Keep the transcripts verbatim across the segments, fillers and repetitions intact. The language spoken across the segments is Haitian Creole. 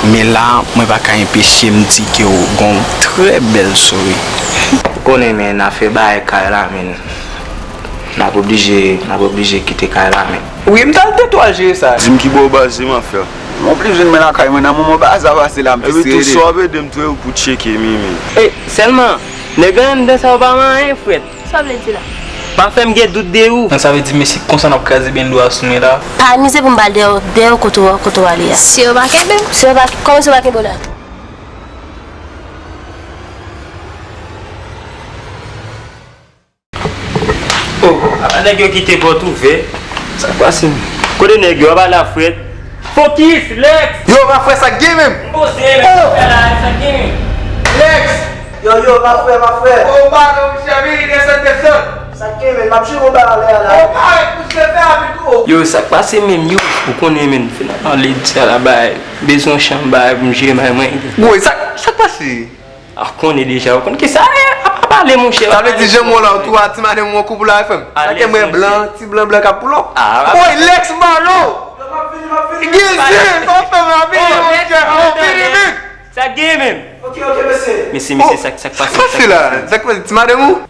Men la, mwen pa ka enpeche m di ke w gon trè bèl souri. Ou konnen, men, afè bagay kay la, men, n ap oblije, n ap oblije kite kay la, men. Wi, m t al de twa jere sa. Di m ki bò w baze, m ap fè. M oblije jwenn mwen lakay mwen nan moman bagay sa pase la, m te Epi tou, si w ap ede m tou, e ou pou tcheke, Mimi. E, sèlman, nèg anndan sa yo pa manyen, frèt. Sa w vle di la? Pa fè m gen dout de ou. Sa vle di, mesye, konsa n ap kraze bendo a sou mwen la. Pa mize pou m ba l dèyè w, dèyè w kote w, kote w ale a. Si yo pa kenbe m? Si yo pa, kòman si yo pa kenbe w la? Oh, ala nèg yo kite pòt ouvè. Sa k pase? Kote nèg yo? Aba la, frèt. Fokis, Lex! Yo, ma frè, sa k gen menm? M poze, men, oh! Sa k gen menm? Lex! Yo, yo, ma frè, ma frè. Oh, pardon, monchè, vini, desann, desann. Sa k gen menm? M ap jere yon bagay anlè a la. Oh, arèt, pouse fè avèk ou. Yo, sa k pase menm, yo? Ou konnen, menm, fè nan led sa la, bay. Bezwen yon chanm, bay, pou m jere, bay, mwen. Woy, sa, sa k pase? Ah, konnen deja, ou konn kisa, eh, ap pale, monchè. Sa vle di, jan mwen la, ou tou a ti madanm ou an koup ou la, frè m. Sa ke mwen blan, ti blan blan k ap pull up. Ah, woy, Lex Marlo! Yo, m ap vini, m ap vini. Gizè, sa w fè m la, vini, monchè, oh, vini vit. Sa gen menm. Ok, ok, mesye. Mesye, mesye, sa, sa k pase, sa k pase la? Sa k pase, ti madanm ou?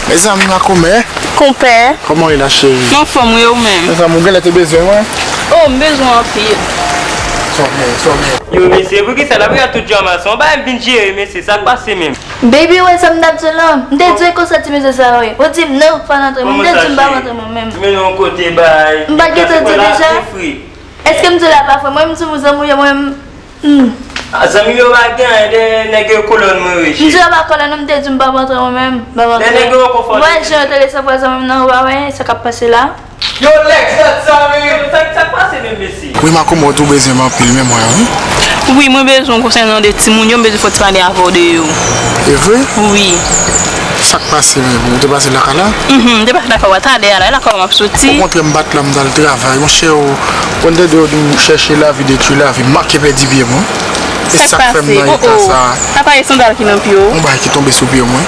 Mezanmi, ma komè. Konpè. Kòman w ye la, cheri? M anfòm, wi, ou menm? Mezanmi, ou genlè te bezwen mwen? Oh, m bezwen w anpil. Sa w gen, sa w gen? Yo, mesye, poukisa l ap gade tout jan mason? Bay m vin jere, mesye, sa k pase menm? Baby, ou wè sa m t ap di w lan? M te di w e konsa ti mesye sa yo ye. Ou di m non, fò n antre. M te di m p ap antre mwen menm. Men yon kote bay. M pa t gentan di w deja? Èske m di w la pa frè? Mwen, m di w zanmi w ye, mwen, m, hmm. Ah, zanmi yo pa gen anyen dèyè nèg yo kolòn mwen, wi, cheri. M di w la pa kolòn, non, m te di w m p ap antre mwen menm. M p ap antre. Lè nèg yo konfòte. Mwen, jan yo te lese pwazon menm nan, ou pa wè sa k ap pase la? Yo, Lex, dat sa, men. Sa, sa k pase menm, mesye? Wi, ma komè, ou tou bezwen m anpil, men mwen, wi. Wi, mwen bezwen w konsènan de timoun yo, m bezwen fè ti pale avè w de yo. E vre? Wi. Sa k pase menm? Ou te pase lakay la? Mhm, m te pase lakay w a talè a la, e lakay w m ap soti. Okontrè, m pa t la, m t al travay. Monchè, ou konn tande yo di m chèche lavi, detwi lavi, m manke pèdi pye mwen. E sa k fè m nan eta sa a. Apa e sandal ki nan pye w? Yon bagay ki tonbe sou pye mwen.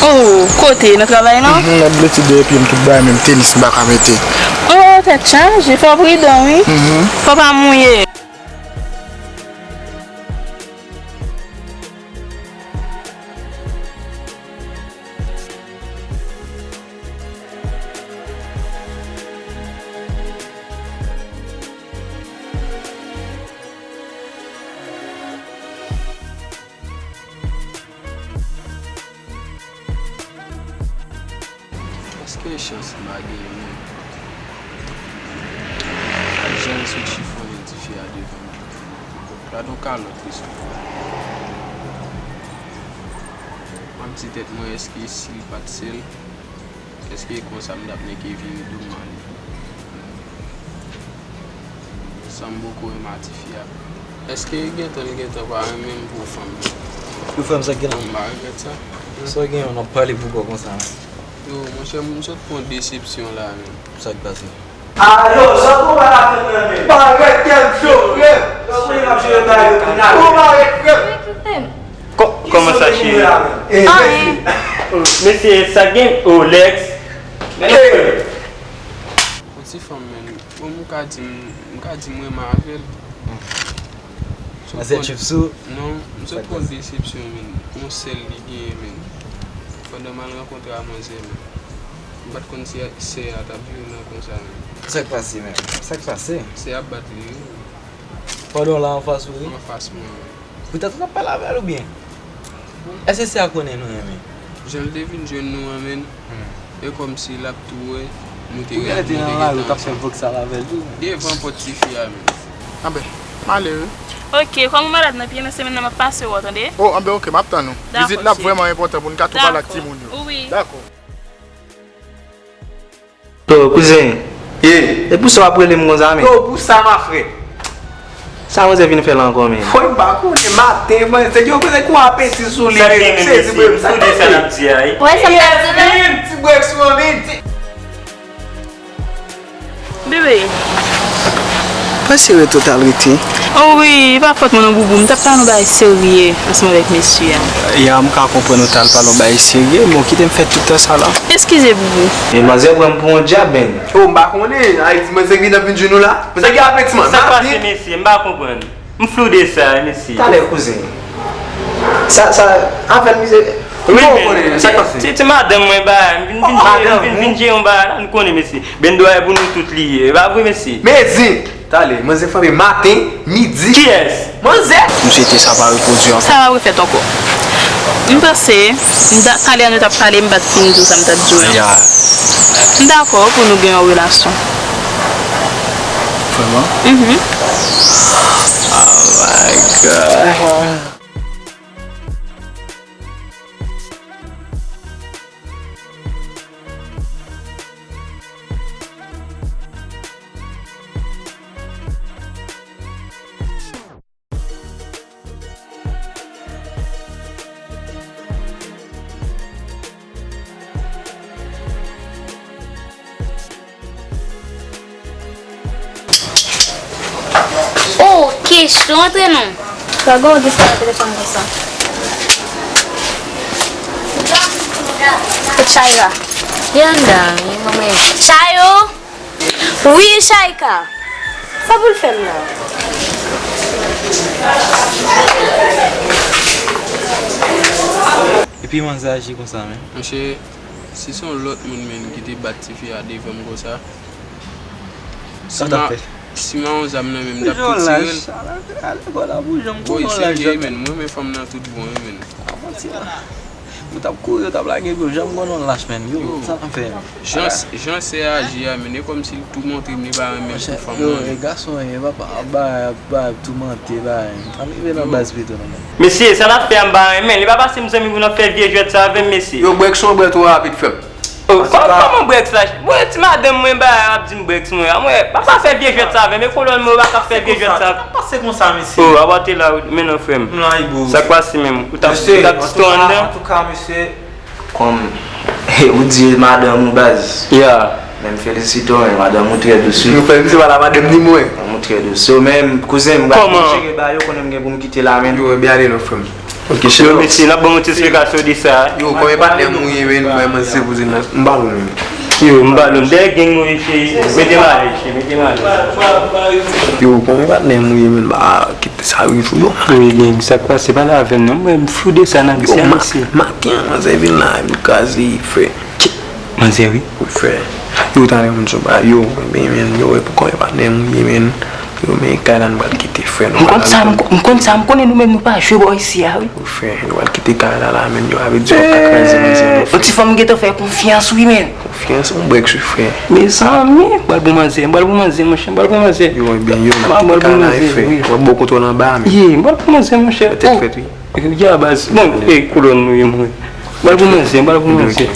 Oh, kote? Nan travay lan? Mhm, m ap bloti dèyè pye m, tout bagay, menm tenis m pa ka mete. Oh, tèt chaje, fò w pridan, wi. Mhm. Fò w pa mouye. Èske e chans m pa genyen mwen? Gad jan l sot chifonnen tifi a devan m. Gad yon kalòt li sot fè. M ap di tèt mwen, èske si l pa t sèl, èske konsa m t ap nèke vire do m ale? San m poko renmen a tifi a. Èske gentan l gentan pa renmen m pou fanm nan? Yo, frè m, sa k gen la? M pa regrèt sa. Sa w gen, w ap pale pou kò konsa, men. Yo, monchè, m sot pran desepsyon la, men. Sa k pase? Ah, yo, sa pou pa la fèt nan men. Parèt kèm cho, frè. Yo, frè, m ap jere bagay yo pou n ale. Ou parèt, frè. Kò-, kòman sa, cheri? Anyen. Oh, mesye, sa gen? Oh, Lex. Yon ti fanm, men. Bon, m ka di m, m ka di m renmen avè l. Manzè tchip sou? Non, m sot pran desepsyon, men. Yon sèl li genyen, men. Pandan m al rankontre a manzè, men. M pa t konn si sè a t ap vire nan konsa, men. Sa k pase, men? Sa k pase? Sè a ap bat li, wi. Pandan w la anfas ou, wi? Anfas mwen, wi. Poutèt ou t ap pale avè l oubyen? Èske se a konnen nou renmen? Jan l te vin jwenn nou an, men, e kòmsi l ap tou wè nou te renmen, nou te gentan ansanm. Ou genlè te nan lari, ou t ap fè voksal avè l tou. Devan pòt tifi a, men. Anben, m ale, wi. Ok, kòm ou malad nan pye, nan semèn nan, m ap pase wè w, tande? Oh, anben, ok, m ap tann ou. Vizit la ap vrèman enpòtan pou n ka tou pale ak timoun yo. Dakò, cheri. Wi. Dakò. Yo, kouzen. Ye. E pou sa w ap rele m konsa, men? Yo, pou sa, ma frè. Sa manzè vin fè la ankò, men? Fò m pa konnen, maten, man, se yo konnen kou apeti sou li, men. Sa gen, men, sezi, mesye, men, m soude sa l ap di a, wi. Wè, sa m t ap di la. Ti brèk sou an, men. Bebe. Serye total rete. O wi, e pa fòt mwen non, Boubou. M t ap pale yon bagay serye ansanm avèk mesye a. Ya, m ka konprann ou t al pale yon bagay serye, men w kite m fè tout tan sa la. Eskize, Boubou. E manzè pran m pou yon djab, men. O, m pa konnen. Ay, di mwen se evidan vin jwenn nou la. Mwen se ki apeti, man. Sa k pase, mesye? M pa konprann. M flou de sa, mesye. Talè, kouzen. Sa, sa, avè l, mizè. Wi, men, se, se madanm mwen, ba, m vin, vin jere, m vin, vin jere yon bagay la, nou konnen, mesye. Bendo a pou nou tout li ye. E pa vre, mesye. Mezi, talè, manzè frape maten, midi. Kiyès? Manzè! M swete sa pa repwodui ankò. Sa pa refèt ankò. M panse, m ta, talè a nou t ap pale, m pa t fin di w sa m t ap di w la. Ya. M dakò pou nou gen yon relasyon. Vrèman? Mhm. Oh my God. Oh, kesyon antre non. Pa gen yon dis nan telefòn konsa. Kot Chayra? Li anndan, wi, manman. Chayo! Wi, Chayka! Sa pou l fè m la? Epi manzè aji konsa, men. Monchè, si se yon lòt moun, men, ki te bat tifi a devan m konsa, si ma, si m a yon zam nan men m, m t ap tou tire l. Boy, serye, men, m renmen fanm nan tout bon, wi, men. Ou t ap kouri, ou t ap lage, bro. Janm konn yon lach, men. Yo, sa n ap fè, men? Jan, jan sè a aji a, men, e kòmsi l tou montre m li pa renmen pou fanm nan, men. Yo, e gason, e papa, ap bay, ap bay, ap toumante, bay. Ann rive nan baz pito, non, men. Mesye, sa n ap fè a, m pa renmen. Li pa pase m zanmi pou n ap fè vye jwèt sa avè m, mesye. Yo, brèk son, brèk twò rapid, frè m. Oh, kò-, kòman brèks la? Mwen, ti madanm mwen, ba, ap di m brèks mwen. A mwen, pa, pa fè vye jwèt sa avè m. E kolòn mwen, ou pa ka fè vye jwèt sa. Sa pase konsa, mesye? Oh, abòte la, men non, frè m. M la, Ibo. Sa k pase menm? Ou t ap, ou t ap di to anndan? Antouka, mesye, kòm ou di madanm ou baz. Ya. Men m felisite w, men madanm ou trè dous, wi. Ou fè m se pa la madanm ni mwen. Madanm ou trè dous. Yo, men kouzen, m pral jere ba yo, konnen m gen pou m kite la, men. Yo, ebyen ale non, frè m. Ok, yo, mesye, n ap ban m yon ti esplikasyon de sa. Yo, konbyen patnè m ou ye, men, mwen, mwen, se pou di nan, m pa lwen, men. Yo, m pa lwen, dèyè gang nou ye, cheri. Mete m alèz, cheri, mete m alèz. Yo, konbyen patnè m ou ye, men, ba, kite sa rive, yo. Wi, gang, sa k pase, pale avè m, non, mwen, m fou de sa nan di sa, mesye. Yo, ma-, maten an, manzè vin la, vin kraze, frè. Manzè, wi. Wi, frè. Yo, talè, m di w, ba, yo, men, men, yo, e pou konbyen patnè m ou ye, men. Yo, men kay la n pral kite, frè, nou pral al. M konn sa, m konn sa, m konnen nou menm nou pa jwe bò isi a, wi. Wi, frè, nou pral kite kay la la, men yo, avè di w ap ka kraze manzè, non, frè. Yon ti fanm m gentan fè konfyans, wi, men. Konfyans, on brèk, wi, frè. Mezanmi, m pral pran manzè, m pral pran manzè, monchè, m pral pran manzè. Yo, ebyen, yo, n ap kite kay la, wi, frè. Mwen bon kontwòl anba, men. Ye, m pral pran manzè, monchè. Tèt frèt, wi. Ya, baz. Bon, e kolòn nou ye, mwen. M pral pran manzè, m pral pran manzè.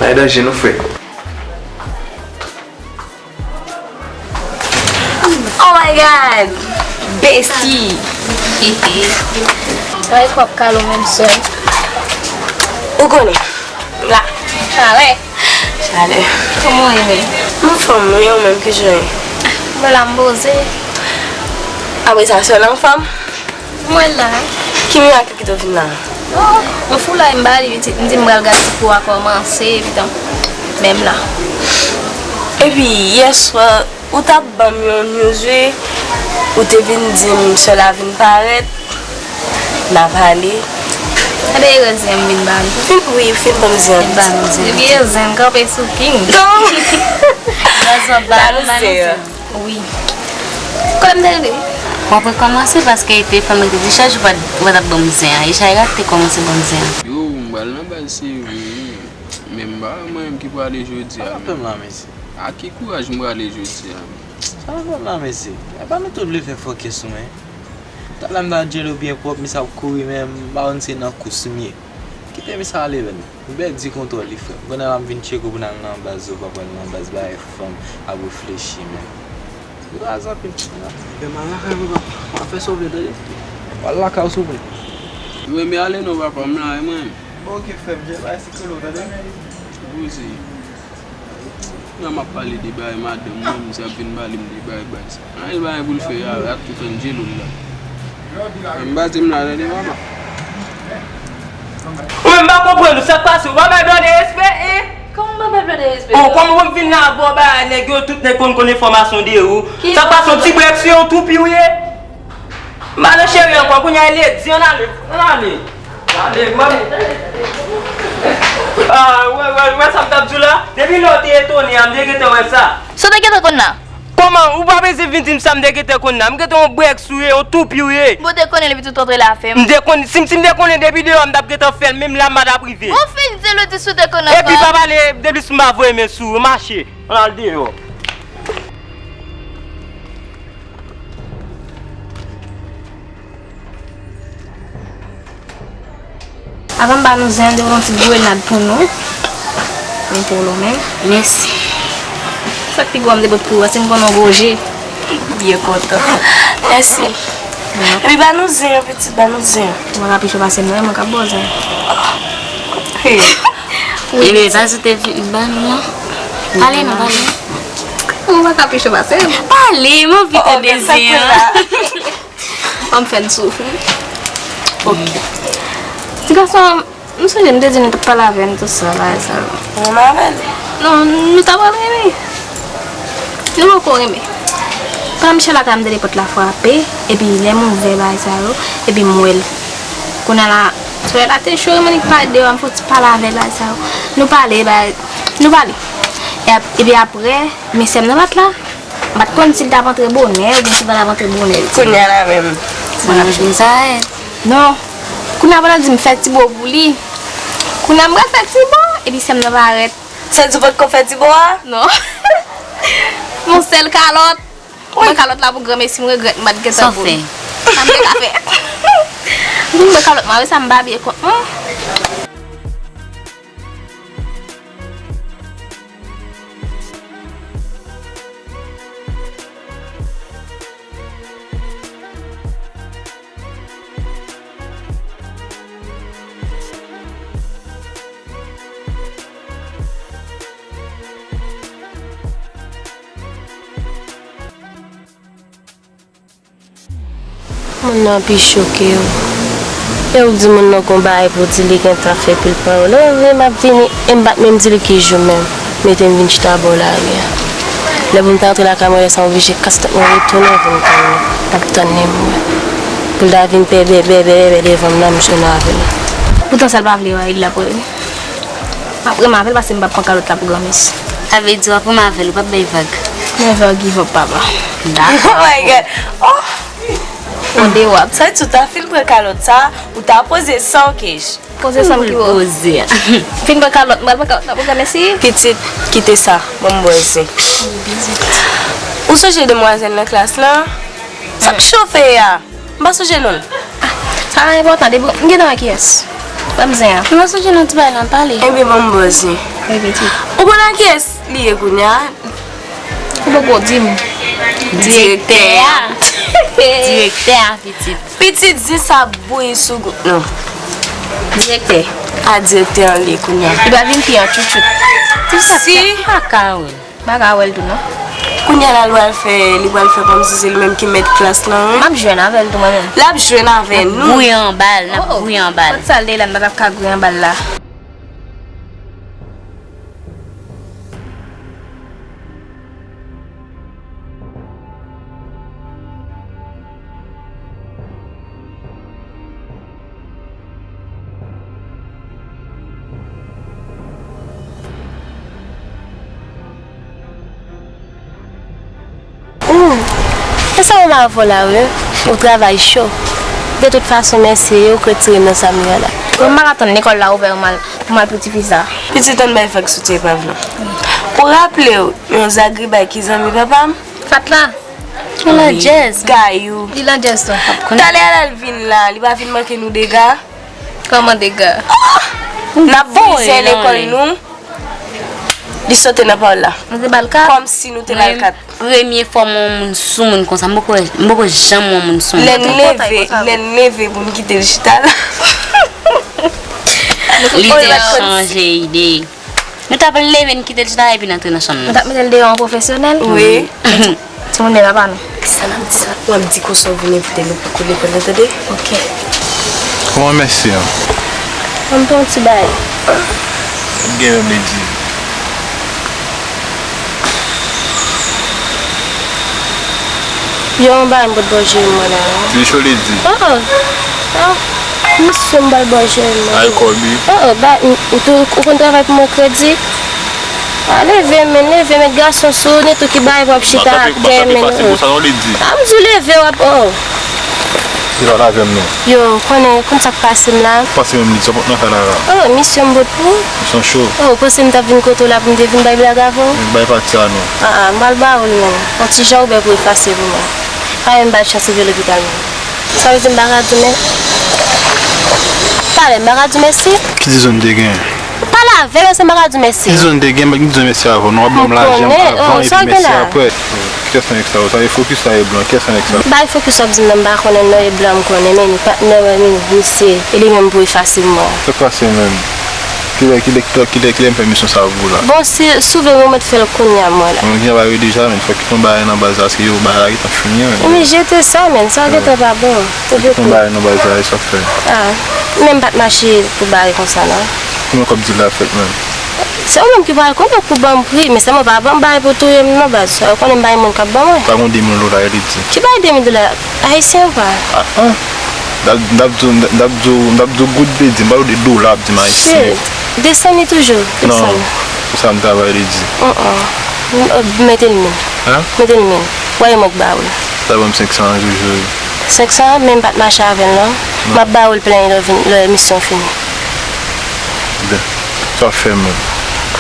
Bay danje, non, frè. Oh my God! Bestie! Gade kòb kalo menm sèl. Ou konnen. La. Chalè. Chalè. Kòman w ye menm? M anfòm, wi, ou menm ki jan w ye? Mwen la m poze. Apre sa, sèl anfòm? Mwen la. Ki mirak ki te vin la? Oh, m foulay m ba li pitit, m di m pral gad si kou a kòmanse, epi tan, menm la. Epi, yèswa, ou t ap ban m yon news, wi. Ou te vin di m sè la vin parèt, n a pale. Gade erè zen m vin ba nou. Fin, wi, fin ban m zen an. Vin ba nou zen. Epi erè zen kanpe sou king. Non. Ba nou zen an. Wi. Kote m te rive? W ap rekòmanse paske e te fanm nan ki te di chak jou w pa t, w pa t ap ban m zen an. E Chayra ki te kòmanse ban m zen an. Yo, m pral nan baz se vre, wi. Men m pa wè mwen menm ki prale jodi a. Sa k ap fè m la, mesye? Ak ki kouraj m prale jodi a? Sa k ap fè m la, mesye? Epa nou tout vle fè fòkè sou mwen. Talè m ta djele w byen pwòp, misye ap kouri, men m pa konn si se nan kous m ye. Kite misye ale, menn. M pèdi kontwòl li, frè m. Kounye a la m vin tcheke w pou n al nan baz, ou pa pral nan baz, bay fanm ap reflechi, menn. Ou raze anpil. Fè m al lakay mwen, papa. W ap fè sa w vle, tande. W al lakay w, souple. Yo, men ale non, papa, m la, e mwen. Bon, ok, frè m, jen bay sikolo, tande. Poze. Kounya m ap pale de bagay madanm mwen, misye ap vin pale m de bagay, bagay sa. Anyen bagay pou l fè a, ak tout Angelo m la. M pa di m la, tande papa. Ou menm pa konprann ou, sa k pase, ou pa bay Blondedy respè, en? Kòman m pa bay Blondedy respè? Oh, kòman pou m vin la avè w, bagay nèg yo, tout nèg konn konn enfòmasyon de ou. Sa k pase, yon ti brèk sou yon toupi ou ye? M pa nan cheri ankò, kounya e ledi, ann ale, ann ale. Ale, mwen. Ah, wè, wè, wè sa m t ap di w la? Depi lè w te etone a, m te gentan wè sa. Sa w te gentan konn la? Kòman? Ou pa bezwen vin di m sa m te gentan konn la. M gentan yon brèk sou ye, yon toupi w ye. Bon, w te konnen depi tout antre la fè m. M te konn, si, si m te konnen depi deyò, m t ap gentan fè l, menm la m pa t ap rive. Bon, fin di l ou di si w te konn ankò. Epi pa pale de plis, m pa voye men sou ou, mache. Ann al deyò. Avan m ba nou zen, m te pran yon ti grenad pou nou. Men pou nou menm. Mèsi. Sa k pi gwo a m te pot pou ou a, si m konn yon gwo je. Byen kontan. Mèsi. Epi ba nou zen an, pitit, ba nou zen an. Mwen ka pi cho pase m nan, mwen ka ba w zen. Hey. Ebyen, sa se te fi, ban nou an. Pale non, pale. Ou pa ka pi cho pase m. Pale, m anvi tande zen an. Ban m fè n soufri. Ok. Ti gason, m sonje m te di nou t ap pale avè m tou sa, bagay sa yo. Ou renmen avè l? Non, nou ta pral renmen. Nou poko renmen. Pa Michel la ka m tande pòt la frape, epi lè m ouvè bagay sa yo, epi m wè l. Kounye a la, solèy la te cho, m annik pale deyò a, m fouti pale avè l, bagay sa yo. Nou pale, bagay, nou pale. E ap-, epi apre, men sè m nan pa t la, m pa t konn si l t ap antre bonè, oubyen si l pa t ap antre bonè. Kounye a la menm. Mwen ap jwenn sa, e. Non. Kounye a pandan di m fè ti bo pou li. Kounye a m pral fè ti bo, epi sè m nan parèt. Sa di w potko fè ti bo a? Non. Yon sèl kalòt. Mwen kalòt la pou granmesi, m regrèt m pa t gentan bo l. Sa w fè? Sa m te ka fè? M vin mwen kalòt mwen, sa m babye kont mwen. Moun nan pi choke w. E ou di moun nan gon bagay pou di li gentan fè pil pawòl. Lè w vini, m ap vini, e m pa t menm di li ki jou menm. Mete m vin chita bò lari a. Lè pou m ta rantre lakay mwen, lè sa m oblije kase tèt mwen retounen vin kay mwen. M ap tann li mwen. Pou l ta vin bèbè, bèbè, bèbè devan m nan, m jwenn avè l. Poutan sa l pa vle wè, li la pou li. M ap renmen avè l paske m p ap pran kalòt la pou granmesi. Sa vle di w ap renmen avè l, ou p ap bay vag. Never give up, papa. Dakò. Oh my God. Oh. Ou de wap. Sa di w ta fin pran kalòt sa, ou ta poze san w kej. Poze san m ki wo. Poze. Fin pran kalòt, m pral pran kalòt la pou granmesi. Pitit, kite sa, ban m bwè zen. Ou sonje demwazèl nan klas lan? Sa k chofe a? M pa sonje non l. Ah, sa pa enpòtan, depi m gentan wè kiyès. Ban m zen an. M pa sonje non ti bagay lan, pale. Ebyen, ban m ba w zen. Wi, pitit. Ou konn a kiyès li ye kounye a? Ou poko di m. Direktè a. Direktè a, pitit. Pitit, zen sa bouyi sou gout non. Direktè. A direktè an li ye kounye a. Li pral vin pi an tchoutchout. Ti sa, si. M pa ka wè l. M pa ka wè l tou non. Kounye a la, l pral fè, li pral fè kòmsi se li menm ki mèt klas lan, wi. M ap jwenn avè l tou mwen menm. L ap jwenn avè nou. N ap gouye anba l, n ap gouye anba l. Kot sa l te ye la, n pa t ap ka gouye anba l la. Hmm. E sa menm avè w la, wi. Ou travay cho. De tout fason, mèsi, ou k retire m nan sa m ye a la. Mwen m pa ka tann lekòl la ouvè pou m al, pou m al pou tifi sa. Pitit, ann bay vag sou ti epav lan. Ou raple w, yon zagribay ki zanmi papa m? Fat la. Li landjèz. Kayou. Li landjèz tou. Talè a l al vin la, li pa vin manke nou dega. Kòman dega? N ap voye lekòl nou. Li sote nan pawòl la. Nou te ba l kat. Kòmsi nou te ba l kat. Premye fwa m wè yon moun soumoun konsa, m poko, m poko janm wè yon moun soumoun. Lè n leve, lè n leve pou n kite l chita la. Li te chanje ide. Nou t ap leve n kite l chita epi n antre nan chanm nan. Nou t ap mete l deyò an pwofesyonèl? Wi. Timoun, men papa nou. Kisa n ap di sa? W ap di konsa w vin envite nou pou lekòl la, tande? Ok. Kòman mèsi an? An m pran yon ti bay. Gen menm li di. Yo, yon bagay m pot bò jere mwen la. Li cho li di. Oh, oh. Oh. Misye m bal bò jere mwen. Ay, kòb li. Oh, oh, ba, m- ou tou, ou konn travay pou mwen kredi? A, leve, men, leve, met gason sou, ni tou ki bagay pou ap chita atè, men, oh. Sa non li di. A, m di w leve, w ap, oh. Li pa lave m non. Yo, konnen, konn sa k pase m la. Pase menm li, sa pot nan kay la la. Oh, misye m pot pou. Misyon cho. Oh, ou panse m t ap vin kote w la pou m te vin bay blag avè w? M bay pati sa non. Ah, ah, m pral ba ou l menm. Yon ti jan ou bè pou efase pou mwen. Pa menm ba l chans rive lopital menm. Sa vle di m pa ka di w mè-, talè m pa ka di w mèsi? Ki dizon m te gen? Pale avè m, èske m pa ka di w mèsi? Ki dizon m te gen? M pa gen dizon mèsi avè w non, w ap ban m lajan avan epi mèsi apre. Kiyès nan nèg sa yo? Sa e fokis la e blan? Kiyès nan nèg sa? Bay fokis w ap di m nan, m pa konnen non, e blan m konnen, men li patnè mwen, men misye, e li menm pou efase m mwen. Sa k pase menm? Kilè, kilè, kilè, kilè, kilè m fè misyon sa pou ou la? Bon, si, si w vle, mwen mèt fè l kounye a, mwen la. Mwen gen bagay deja, men fòk kite yon bagay nan baz la, paske yo bagay la gentan fini an. Men jete sa, men, sa gentan pa bon. Kite yon bagay nan baz la, e sa k fè? Ah, men m pa t mache pou bagay konsa, non. Kòman kòb di la fèt menm? Se ou menm ki pral konnen pou ban m pri, men sèlman pa ban m bagay pou touye m non baz. Ou konnen m pa gen moun k ap ban mwen. Pa gon de mil dola, e li di. Ki bagay de mil dola? Ayisyen ou pa? Ah, ah. M t ap, m t ap di w, m t ap di w, m t ap di w goud, li di, m pale w de dola, ap di m ayisyen. Shit. Desann li toujou, desann. Non, pou sa m travay, li di. Uh-uh. M- Mete l mil. Hein? Mete l mil. Wè, e mwen k ba ou l. Sa ban m senk san an toujou, wi. Senk san an, men m pa t mache avè l non. M ap ba ou l plen lè vin- lè emisyon fini. Byen. Sa w ap fè menm?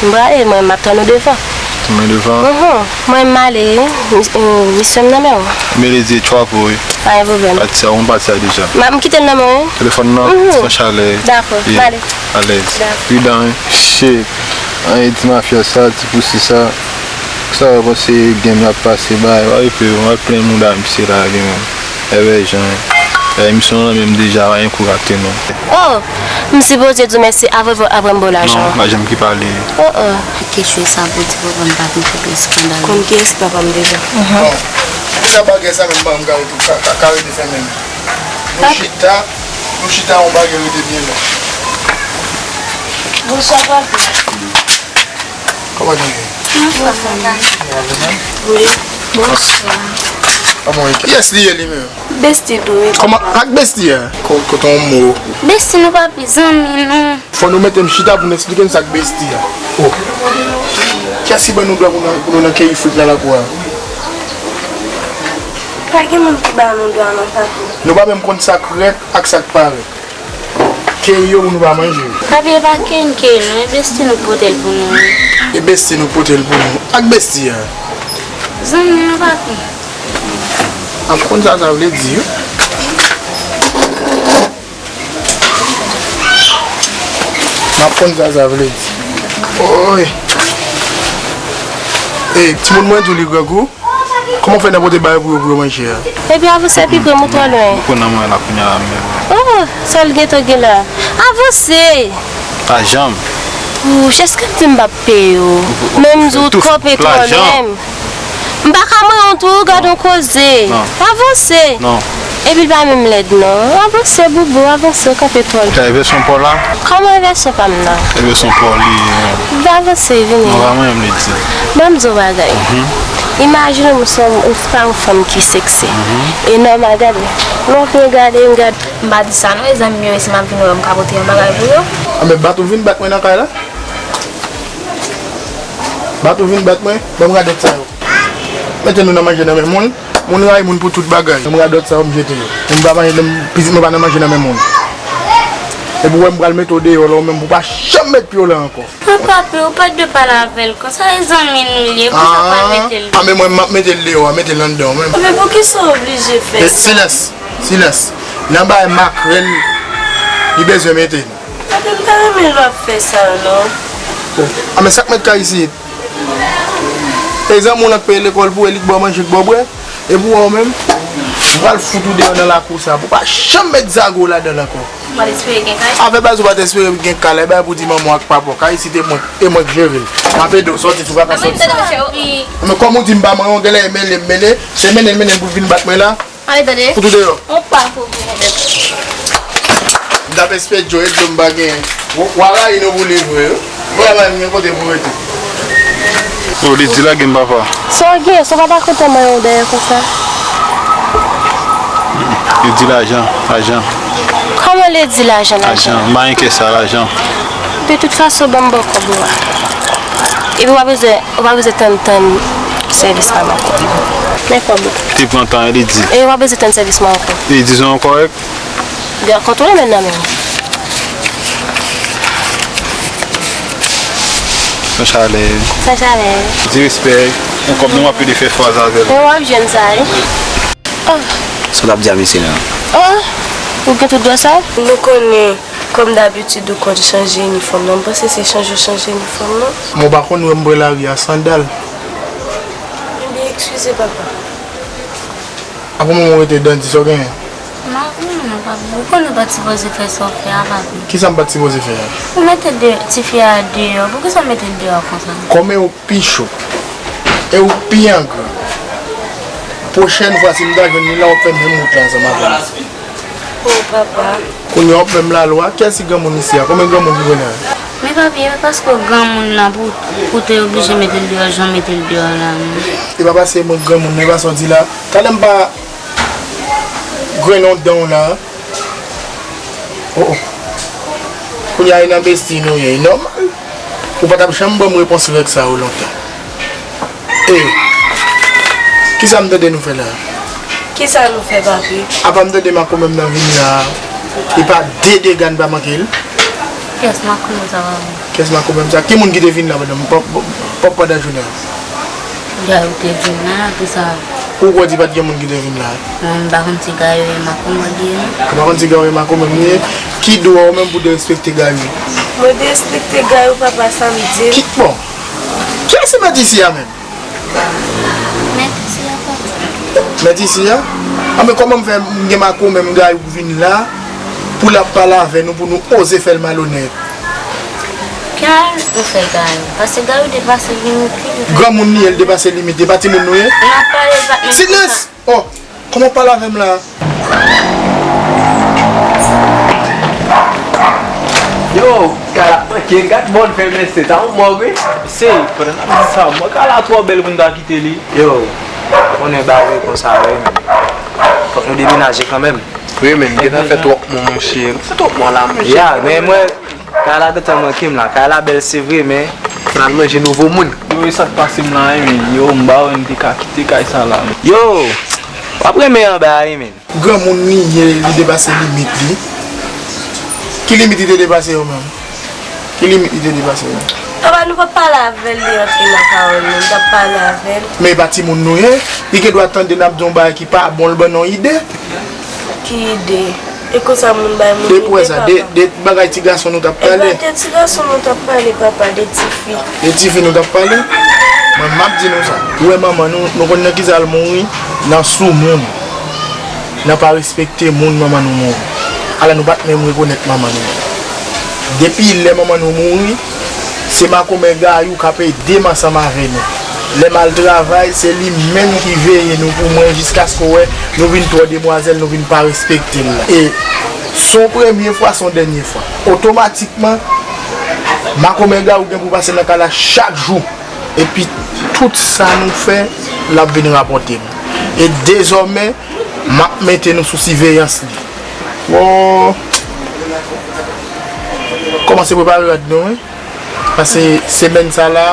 M prale, mwen m ap tann ou devan. Tann mwen devan? Mhm. Mwen m ale, wi. Mis- eh, misyon m nan men w. Melody, tchwapo, wi. Pa gen pwoblèm. Pati sa, ou konn pati sa deja. M ap- m kite l nan men w, wi. Telefòn nan, mhm, an chalè. Dakò, m ale. Alèz. Dakò. Pridan, wi. Shit. An, e ti mafya sa, ti pousi sa. Sa w panse game y ap pase, bay, w ap plen mouda misye la, gen. Ebyen, jan. Emisyon an menm deja, pa gen kou rate non. Oh, m sipoze di w mèsi avè, avè m ba w lajan. Non, pa janm ki pale. Oh, oh. Kechwe sa pou di papa m pa vin fè plis eskandal. Konn kiyès ki papa m deja. Mhm. Bon, deja bagay sa menm ban m ka rete, ka, ka, ka rete fèmen. Nou chita, nou chita yon bagay rete byen lwen. Bonswa, papi. Kòman nou ye? Anfòm, papa. Wi. Bonswa. Kòman w ye? Kiyès li ye li menm? Besti tou, wi. Kòman, ak besti a? Ko- kote yon mo? Besti nou, papi, zanmi nou. Fò nou mete m chita pou n eksplike n sa k besti a. Oh. Kiyès ki ban nou dwa pou nou, pou nou nan keyi frik nan lakou a? Pa gen moun ki ba nou dwa non, papi. Nou pa menm konn sa k rèd ak sa k pa rèd. Keyi yo pou nou pa manje. Papi, e pa keyi n keyi non, e besti nou pote l pou nou. E besti nou pote l pou nou. Ak besti a? Zanmi nou, papi. M ap konn sa sa vle di, wi. M ap konn sa sa vle di. Oy. Ey, timoun mwen di w li grangou. Kòman w fè nan pote bagay pou yo, pou yo manje a? Epi avanse pi pre, m twò lwen. Ou pran nan mwen la kounye a la menm. Oh, sa l gentan gen la. Avanse! Pa janm. Wouch, èske m di m p ap peye w? Men m di w kanpe twò lwen. M pa ka manyen w tou, gade yon koze. Non. Avanse. Non. Epi l pa menm lèd non. Avanse, boubou, avanse, w kanpe twò lwen. Sa e vèsyon pa w la? Kòman e vèsyon pa m nan? E vèsyon pa w li ye, non. Avanse, vini. Non, pa mwen menm li di. Ban m di w bagay. Mhm. Imajine w se yon, se pa yon fanm ki seksi. Mhm. E nòmal, gade. Lè w byen gade, m gade. M pa di sa non, e zanmi m yo, e si m ap vin wè w, m ka pote yon bagay pou yo. Anben, bat ou vin bat mwen nan kay la? Bat ou vin bat mwen? Ban m radòt sa yo. Mete nou nan manje nan men moun. Moun rayi moun pou tout bagay. Ban m radòt sa yo, m jete yo. Moun pa manje nan, pitit mwen pa nan manje nan men moun. Epi w wè m pral mete w deyò la, ou menm pou w pa janm met pye w la ankò. Papa, pe, ou pa t dwe pale avè l konsa, e zanmi nou l ye, poukisa w pa mete l deyò? Ah, men mwen, m ap mete l deyò a, mete l anndan, mwen. Men poukisa w oblije fè sa? Silans, silans. Nan bay makrèl, li bezwen mete l. Papi, m ta renmen lè w ap fè sa, non. Oh, a men sa k mèt kay isit? E zanmi w lan k peye lekòl pou ou, e li k ba w manje, k ba w bwè. E pou ou menm, m pral fout ou deyò nan lakou sa. Pou w pa janm met zago ladan l ankò. Ou pa t espere gen kay? Afè baz ou pa t espere gen kay la, e bay pou di manman w ak papa w. Kay isit e mwen, e mwen k jere l. M ap ede w sòti si w pa ka sòti. Men kòm ou di m pa manyen w, genlè e mele m mele. Se mennen l mennen l pou l vin bat mwen la. Ale tande. Fouti w deyò. On pa pou vin. M t ap espere Joe ede m pa gen. W a rayi nou pou li vre wi. Vrèman, m gen kote pou rete. Yo, Lidi, lage m papa. Sa w gen? Sa w pa ta kontan manyen w dèyè konsa? Lidi, lajan, lajan. Kòman Lidi, lajan, lajan? Lajan, m pa gen kè sa, lajan. De tout fason, ban m ba w kòb ou a. Epi w pa bezwen, w pa bezwen tann, tann sèvis pa m ankò. Men kòb ou. Te pran tan, Lidi. E w pa bezwen tann sèvis mwen ankò. Lidi, zon an kòrèk? Gen kontwole men nan men w. Sa chalè. Sa chalè. Di respè. Yon kòb nou ap pede fè fraz avè l. Mwen w ap jwenn sa wi. Oh. Sa w t ap di a mesye la? Oh. Ou gen tout dwa sa? Nou konnen, kòm dabitid, ou konn chanje inifòm nan. M panse se chanje w chanje inifòm nan. Mwen pa konn wè m pran lari a sandal. Ebyen, eskize, papa. Apre mwen rete dandi, sa w genyen? M pa konnen non, papi. Ou konnen ou pa t sipoze fè sa w fè a, papi. Kisa m pa t sipoze fè a? Ou mete de, tifi a deyò. Poukisa w mete l deyò konsa? Kòm e ou k pi cho, e ou k pi angran. Pwochèn fwa, si m ta jwenn li la, w ap fè menm wout la ansanm avè m. Oh, papa. Kounye a w ap fè m lalwa. Kiyès ki granmoun isi a? Konbyen granmoun ki konnen an? Men papi, e pa paske w granmoun nan pou, pou te oblije mete l deyò jan w mete l deyò la, non. E pa paske mwen granmoun, men pa sa w di la. Talè m pa grennen w dan w la. Oh, oh. Kounye a, e nan besti nou ye, e nòmal. Ou pa t ap janm ban m repons règ sa yo lontan. E, kisa m tande nou fè la? Kisa nou fè, papi? Apa m tande makomè m nan vin la, e pa de dega n pa manke l? Kiyès makomè sa, papi? Kiyès makomè m sa? Ki moun ki te vin la pandan m, pa, pa, pa, pandan jounen an? Gayou te vin la, pou sa. Ou kwè di pa t gen moun ki te vin la? Mwen, m pa konn si Gayou e makomè li ye, non. Ou pa konn si Gayou e makomè m li ye? Ki dwa w menm pou derespekte Gayou? Mwen derespekte Gayou, papa, sa m di. Ki, bon, kiyès se mèt isi a menm? Mèt isi a, papa. Mèt isi a? Anben, kòman m fè m gen makomè m Gayou k vin la pou l ap pale avè nou, pou nou oze fè l malonèt? Ki mal nou fè Gayou? Paske Gayou depase limit li, li fè. Granmoun li ye, l depase limit li. E pa timoun nou ye? N ap pale, l pa t menm. Silans! Oh! Kòman w pale avè m la? Yo, kay la manke, gad bò l fè mesye, sa yon mòg wi. Mesye, pandan n ap di sa, mwen kay la twò bèl pou n ta kite li. Yo, konnen bagay konsa wi, men fòk nou demenaje kanmenm. Wi, men gentan fè twòp mò, monchè. Fè twòp mò la, monchè. Ya, men mwen, kay la gentan manke m la. Kay la bèl, se vre, men n al manje nouvo moun. Yo, e sa k pase m la, wi, men yo, m pa wè n te ka kite kay sa la, men. Yo, w ap renmen anba a, wi, men. Granmoun li ye, li depase limit li. Ki limit li te depase yo menm? Ki limit li te depase yo? Papa, nou pa t pale avè l, li antre nan pawòl nou, nou t ap pale avè l. Men e pa timoun nou ye, li gen dwa tande n ap di yon bagay ki pa bon, l ban n yon ide. Ki ide? E konsa moun bay moun ide, papa. De, de bagay ti gason nou t ap pale. E pa de ti gason nou t ap pale, papa, de tifi. De tifi nou t ap pale? Mwen, m ap di nou sa. Ou wè manman nou, nou konn nan kisa l mouri? Nan soumoun. Nan pa respekte moun manman nou mouri. Alò nou pa t menm rekonèt manman nou. Depi lè manman nou mouri, se makomè Gayou k ap ede m ansanm avè nou. Lè m al travay, se li menm ki veye nou pou mwen jiskaske w wè nou vin twò demwazèl, nou vin pa respekte l la. E se yon premye fwa, se yon dènye fwa. Otomatikman, makomè Gayou gen pou pase nan kay la chak jou. Epi tout sa nou fè, l ap vin rapòte m. E dezòmè, m ap mete nou sou siveyans li. Wo! Kòmanse prepare rad nou, wi. Paske semèn sa la,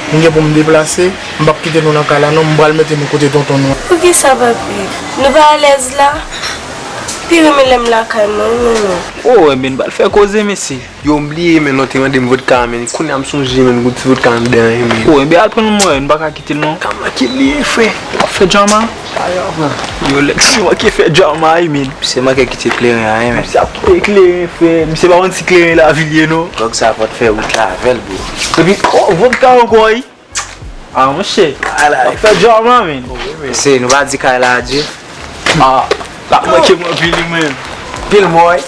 m gen pou m deplase, m p ap kite nou nan kay la non, m pral mete nou kote tonton nou an. Poukisa, papi? Nou pa alèz la? Pi renmen lè m lakay mwen, wi, non. O, enben, n pral fè koze, mesye. Yo, m bliye, men, lè w te mande m vodka a, men, kounye a m sonje, men, gon ti vodka anndan an, men. O, enben, al pran l mwen, nou pa ka kite l, non. Ka manke l ye, frè. W ap fè djama? Yo, Lexi manke fè djama, wi, men. Misye manke kite kleren a, men. Misye ap kite kleren, frè. Misye pa konn si kleren Lavil ye, non. Gòg sa fò t fè wout la avè l, bro. Epi, o, vodka ankò, wi. A, monchè. W ap fè djama, men. Se, nou pa di kay la adye. A, l ap manke m anpil, wi, men. Pil mò, wi.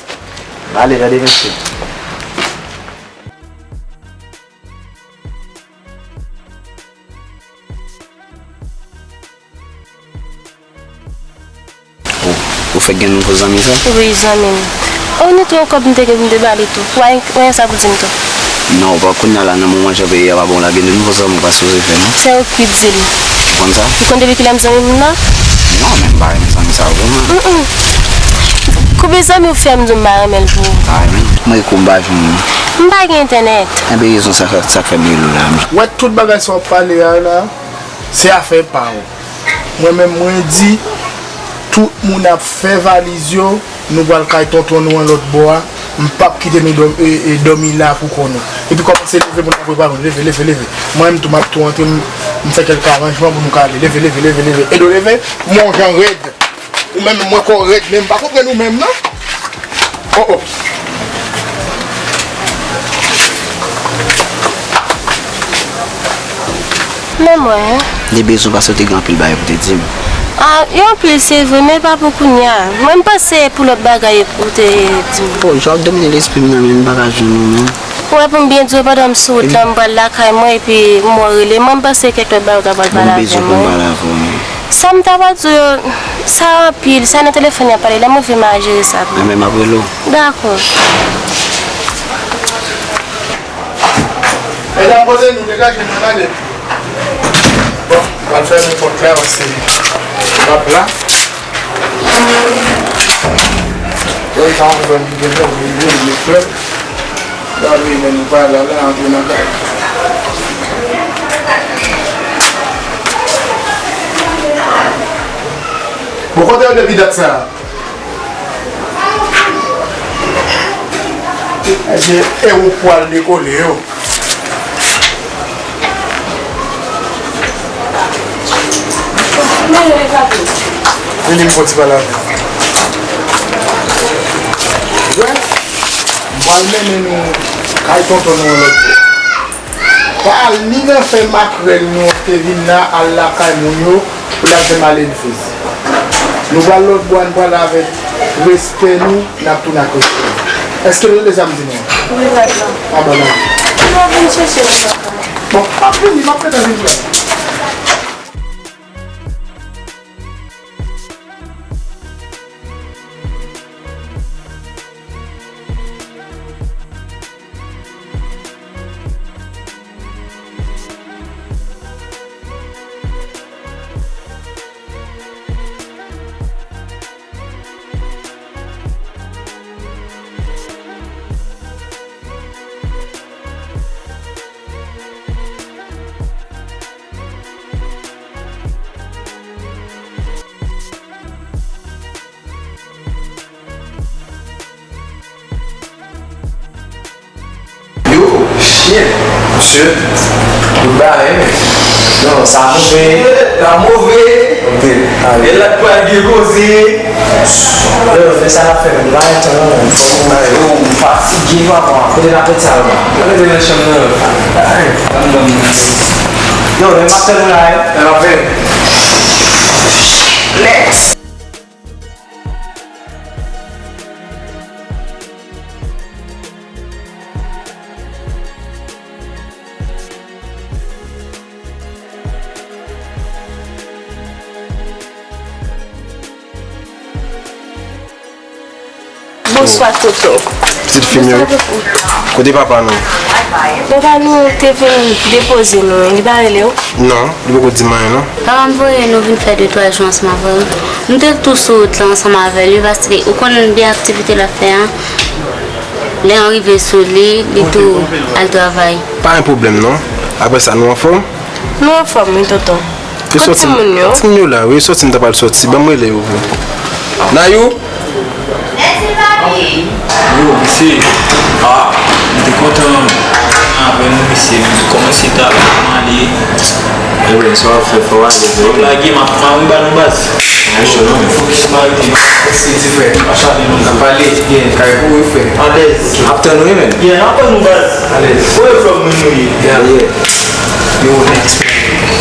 Ale, gade mesye. Ou, ou fèk gen nouvo zanmi sa? Wi, zanmi m. O, nou te yon kòb m te gen pou m te ba li tou. Ou pa gen anyen sa pou di m tou? Non, bon, kounye a la, nan moman jan peyi a pa bon la, gen de nouvo zanmi ou pa sipoze fè, non? Se ou ki di l. Ou konn sa? Ou konn depi kilè m zanmi moun nan? Non, men m pa renmen zanmi sa yo, vrèman. Mm, mm. Koube zanmi ou fè m di w m pa renmen l pou ou. Pa renmen l? Mwen kou m pa jwenn li. M pa gen entènèt. Enben, rezon sa, sa k fè m rele w la. Wè, tout bagay sa w ap pale a la, se afè pa w. Mwen menm, mwen di, tout moun ap fè valiz yo, nou pral kay tonton nou an lòt bò a. M p ap kite nou dòm-, e, e, dòmi la pou kò nou. Epi kòmanse leve, moun ap prepare nou. Leve, leve, leve. Mwen menm tou, m ap tou antre, m, m fè kèlke aranjman pou nou ka ale. Leve, leve, leve, leve. Edo, leve. Ou men yon jan rèd. Ou menm, mwen kwè w rèd, men m pa konprann ou menm, non. Oh, oh. Men mwen. Li bezwen paske w te gen anpil bagay pou te di m. Ah, yo anpil, se vre, men pa pou kounye a. Mwen, m panse pou lòt bagay ou te di m. Oh, jan w ap domine lespri m nan, men m pa ka jwenn ou, non. Ou wè, pou m byen di w, pandan m sou wout la, m pral lakay mwen, epi m wè w rele mwen, m panse kèk lòt bagay ou ta pral pale avè mwen. Mwen bezwen pou m pale avè w, men. Sa m ta pral di w yo, sa anpil, sa nan telefòn y ap pale, lè m rive m a jere sa pou ou. Enben, m ap rele w. Dakò. Medam, kote nou? Degaje nou, n ale. Bon, m pral fèmen pòt la, paske m ap la. Bon, sa yon fè m gen fè m vin vin vin klèb. Gade, men nou pa la, la, antre nan kay. Bon, kote yo depi dat sa a? Ebyen, e ou pwal dekole yo. Vini m fè ti pale avè w. Wè, m pral mennen nou kay tonton nou yon lòt bò. Pa al ni nan fè makrèl nou te vin la, al lakay moun yo, pou l ap fè malelvez. Nou pral lòt bò a, n pral avèk respè nou, n ap tounen ak respè nou. Èske nou tande sa m di nou an? Wi, papa. A, bon, non. Nou vin chèche nou, papa. Bon, m ap vini, m ap gentan vini. Yo, chyen, mesye, tout bagay, men. Non, sa move. Sa move. Ok. E la, pral gen koze. Yo, men sa n ap fè, men, nou pa gen tan, non, men. Fò nou, yo, m fatige, papa. Kote n ap met sa, yo? Ann rete nan chanm nan, yo. Ay, tann ban m. Yo, men m ap tann ou la, wi. Sa n ap fè? Next. Bonswa, tonton. Pitit fi m yo. Bonswa, tonton. Kote papa nou? Papa nou te vin depoze nou, li pa rele w? Non, li poko di m anyen, non. Papa m voye nou vin fè de twa jou ansanm avè w. Nou te tou sou wout la ansanm avè l, wi, paske ou konn gen aktivite l ap fè a. Lè an rive sou li, li tou al travay. Pa gen pwoblèm, non. Apre sa, nou anfòm? Nou anfòm, wi, tonton. Kote timoun yo? Timoun yo la, wi, sòti, m ta pral sòti. Ban m rele yo, wi. Nayou? Yo, mesye, ah, m te kontan avè nou, mesye. Kòman se ta, kòman ale? Ebyen, sa w ap fè, fò w ale, bro. Lage, m ap, m ap ba nou baz. Fokis, m arete. Fokis, ti frè. N ap pale. Yeah. Kay kouri, frè. Alèz. M ap tann ou, wi, men. Yeah, n ap tann nou, baz. Alèz. Kote vlòg mwen nou ye? Yeah. Yo, next.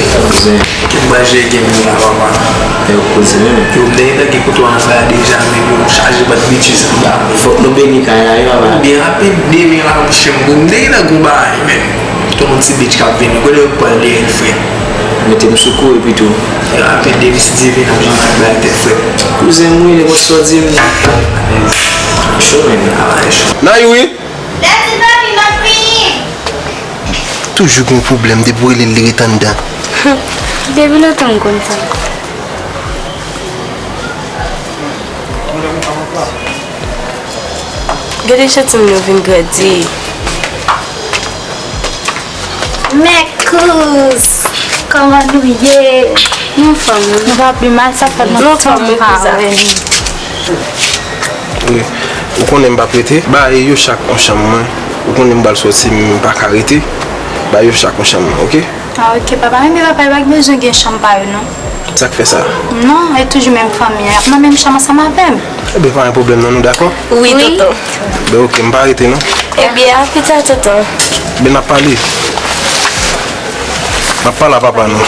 Kouzen. Kit manje gen moun la, papa. Yo, kouzen, men. Yo, m te gentan gen kote w anba deja, men yo chaje bann bitches anba. Fòk nou beni kay la, wi, papa. Byen rapid, demen la, mouche m, m te gentan gon bagay, men. Tout moun ti bitch k ap vini. Kote yo pral dèyè l, frè? Mete m sou kou epi tou. Byen rapid, demen si Dye vle, n ap jwenn bagay tèt, frè. Kouzen m, wi, nenpòt sa w di m. Cho, men. Bagay cho. Nayou, wi. Daddy, papi, m ap vini. Toujou gen yon pwoblèm, depi w rele l, li ret anndan. Depi lontan m konn sa. Gade jan timoun yo vin grandi. Mèkouz, kòman nou ye? Nou anfòm, wi. Nou pa pi mal, sa fè lontan m pa wè nou. Wi. Ou konnen m p ap rete. Ba yo chak yon chanm mwen. Ou konnen m pral sòti, m pa ka rete. Ba yo chak yon chanm mwen, oke? Ah, oke, papa. Men papa, yo pa bezwen gen chanm pa yo, non. Sa k fè sa? Non, e toujou menm fanmi an. Y ap nan menm chanm ansanm avè m. Ebyen, pa gen pwoblèm, non, nou dakò? Wi, tonton. Ben, oke, m pa rete, non. Ebyen, a pita, tonton. Ben, n ap pale. N ap pale a papa, non.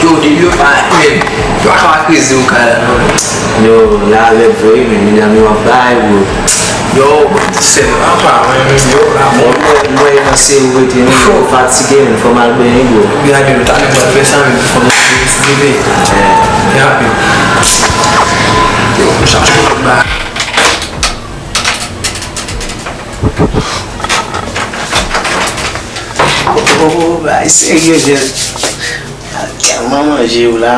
Yo, depi yo pa, men, yo pa ka kreze yo kay la, non. Yo, la rèd vre, men, medam yo ap bay, bro. Yo, sè m apa, mwen menm, yo, la, bon. Mwen, mwen, nan se ou rete, men, yo fatige, men, fò m al benyen, bro. Gade, yo, talè m pral fè sa, men, fò m al benyen, si Dye vle. Byen rapid. Yo, m chache yon lòt bagay. Oh, bagay serye, jèn. Tèlman manje yo la.